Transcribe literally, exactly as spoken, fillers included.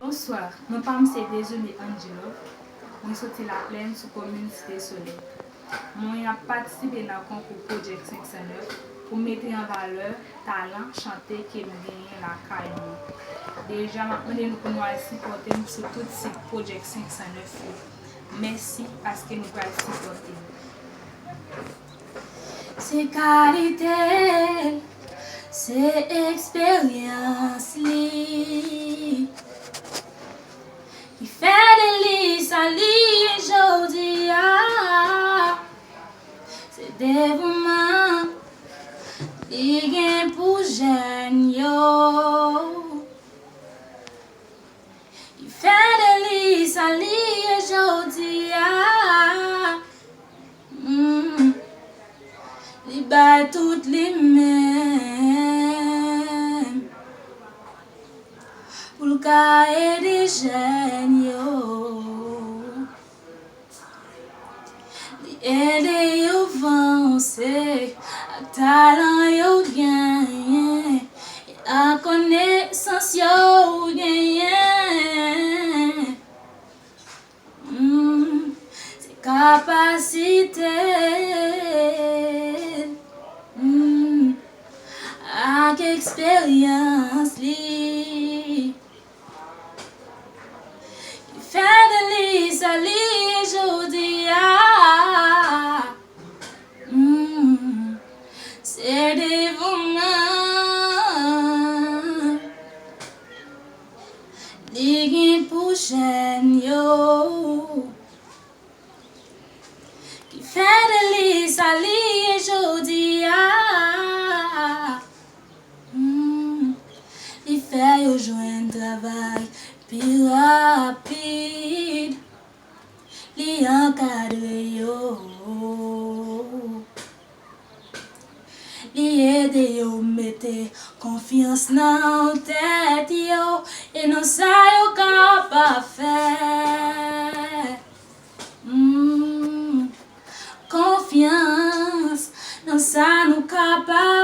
Bonswa, non pa m se Désirée Angelov. Mwen soti Laplèn sou komin Site Solèy. Mwen ap patisipe nan konkou Project senk san nèf pou mete an valè talan chante ke m genyen lakay mwen. Deja, m ap mande nou pou nou al sipòte m sou tout sit Project senk san nèf yo. Mèsi paske nou pral sipòte m. Se kalite l, se eksperyans li ki fè de li sa li ye jodi a. Se devouman li gen pou jèn yo ki fè de li sa li ye jodi a. Mm. Li bay tout li menm pou l ka ede jèn yo. Li ede yo vanse ak talan yo genyen e ak konesans yo genyen. Mm, se kapasite l, mm, ak eksperyans li ki fè de li sa li ye jodi a. Mm, se devouman li gen pou jèn yo ki fè de li sa li ye jodi a. Mm, li fè yo jwenn travay pi rapid. Li ankadre yo. Li ede yo mete konfyans nan tèt yo e nan sa yo kapab fè. Mm, konfyans nan sa nou kapab